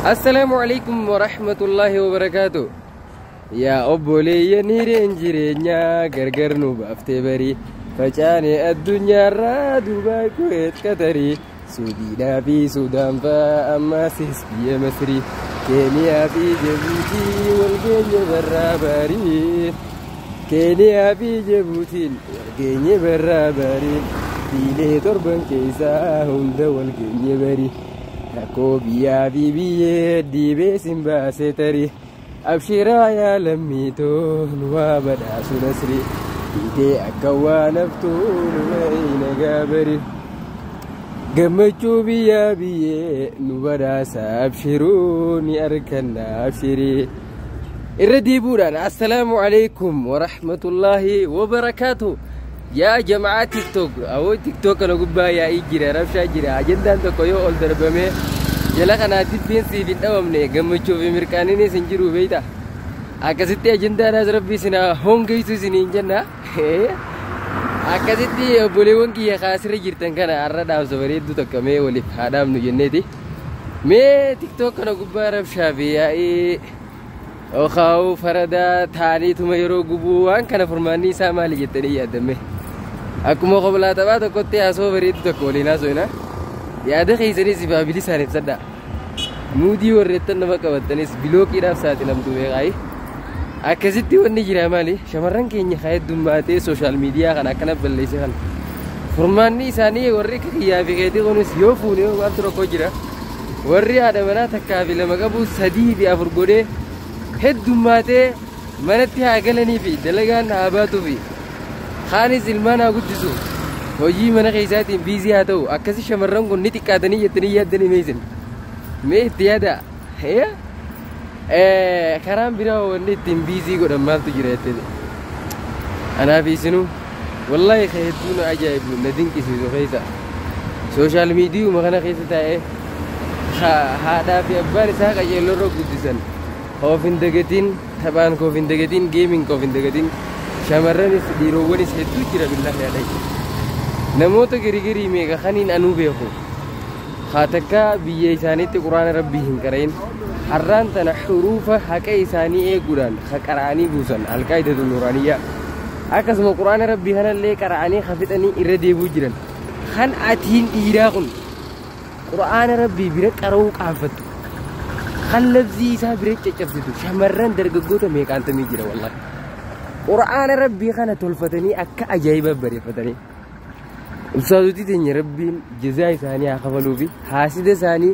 Assalaamu alaikum warahmatullaahi wabarakaatu. Yaa obboleeyyan, hireen jireenyaa gargar nu baaftee barii, facaane addunyaarraa Dubaay, Kuweet, Qatarii, Suudiidhaa fi Sudaan fa'aa, ammaasis biyya Masrii, Keeniyaa fi Jabuutii walgeenye barraa barii. Keeniyaa fi Jabuutiin walgeenye barraa barii. Fiilee torban keessaa hunda walgeenye barii. Rakkoo biyyaa fi biyyee diibee sin baasee tarii. Abshiraa yaa lammiitoo, nu waa badhaasu nasri. Fiitee akka waan haftuu nu nagaa bari. Gammachuu biyyaa biyyee nu badhaasa, abshiruu ni arganna abshirii. Irra deebi'uudhaan, assalaamu alaikum warahmatullaahi wabarakaatu. Yaa jamaa TikTok, awoo TikTok kana gubbaa yaa'ii jira, rabshaa jira. Ajandaan tokko yoo ol darbamee jala kanaa dibbeen siif hin dhabamne, gammachuu fi mirqaaninis hin jiru, beeyta. Akkasitti ajandaadhaas rabbi isin hongeessu isiniin jenna. Akkasitti obboleewwan kiyya kaasirra jirtan kana har'a dhaamsa bareedduu takka mee waliif haa dhaamnu jenneeti. Mee TikTok kana gubbaa rabshaa fi yaa'ii yookaan faradaa taaniituma yeroo gubuu, waan kana furmaanni isaa maali jettanii yaaddamme? Akkuma qobalaa taphaa tokkotti haasoo bareedduu tokko waliin haasofna. Yaada keessanis ifaa bilisaan ibsadha. Muudii warreettan nama qabattanis bilookiidhaaf saaxilamtu, beekaayi. Akkasitti wanni jira maali? Shamarran keenya haa heddummaatee social media kana akkana balleesse kana. Furmaanni isaanii, warri akka kiyyaa fi keetii kunis yoo fuune maaltu rakkoo jira? Warri haadha manaa takkaa fi lama qabu sadii fi afur godhee heddummaatee manatti haa galanii fi dalagaan haa baatuu fi kaanis ilmaan haa guddisu. Hojii mana keessaatiin busy haa ta'u. Akkasi shamarran kun ni xiqqaatanii jettanii yaaddanii meesin? Mee itti yaada. Karaan biraa wanni ittiin busy godhan maaltu jira jettee? Anaaf isinuu wallaahi ka hedduu na ajaa'ibu, na dinqisiisu keessa, social mediauma kana keessa taa'ee haadhaa fi abbaan isaa qajeelorra guddisan of hin dagatiin, taphaan koof hin dagatiin, gameiin koof hin dagatiin, shamarranis dhiirowwanis hedduu jira. Billaahi yaadai, namoota garigarii meeqa kaniin anuu beeku haa takka biyya isaaniitti Quraana rabbii hin qara'in, har'aan tana xuruufa haqa isaanii eeguudhaan ha qara'anii buusan, alqaa'idatu nuuraaniyyaa, akkasuma Quraana rabbii kanallee qara'anii hafixanii irra deebuu jiran. Kan atiin dhiiraa kun Quraana rabbii bira qara'uu qaanfattu, kan labsii isaa bira caccabsitu, shamarran dargaggoota meeqaantamii jira wallahi. Quraana rabbii kana tolfatanii akka ajaa'iba bareeffatanii. Ustaazotii teenya rabbiin jazaa isaanii haa kafaluu fi haasida isaanii.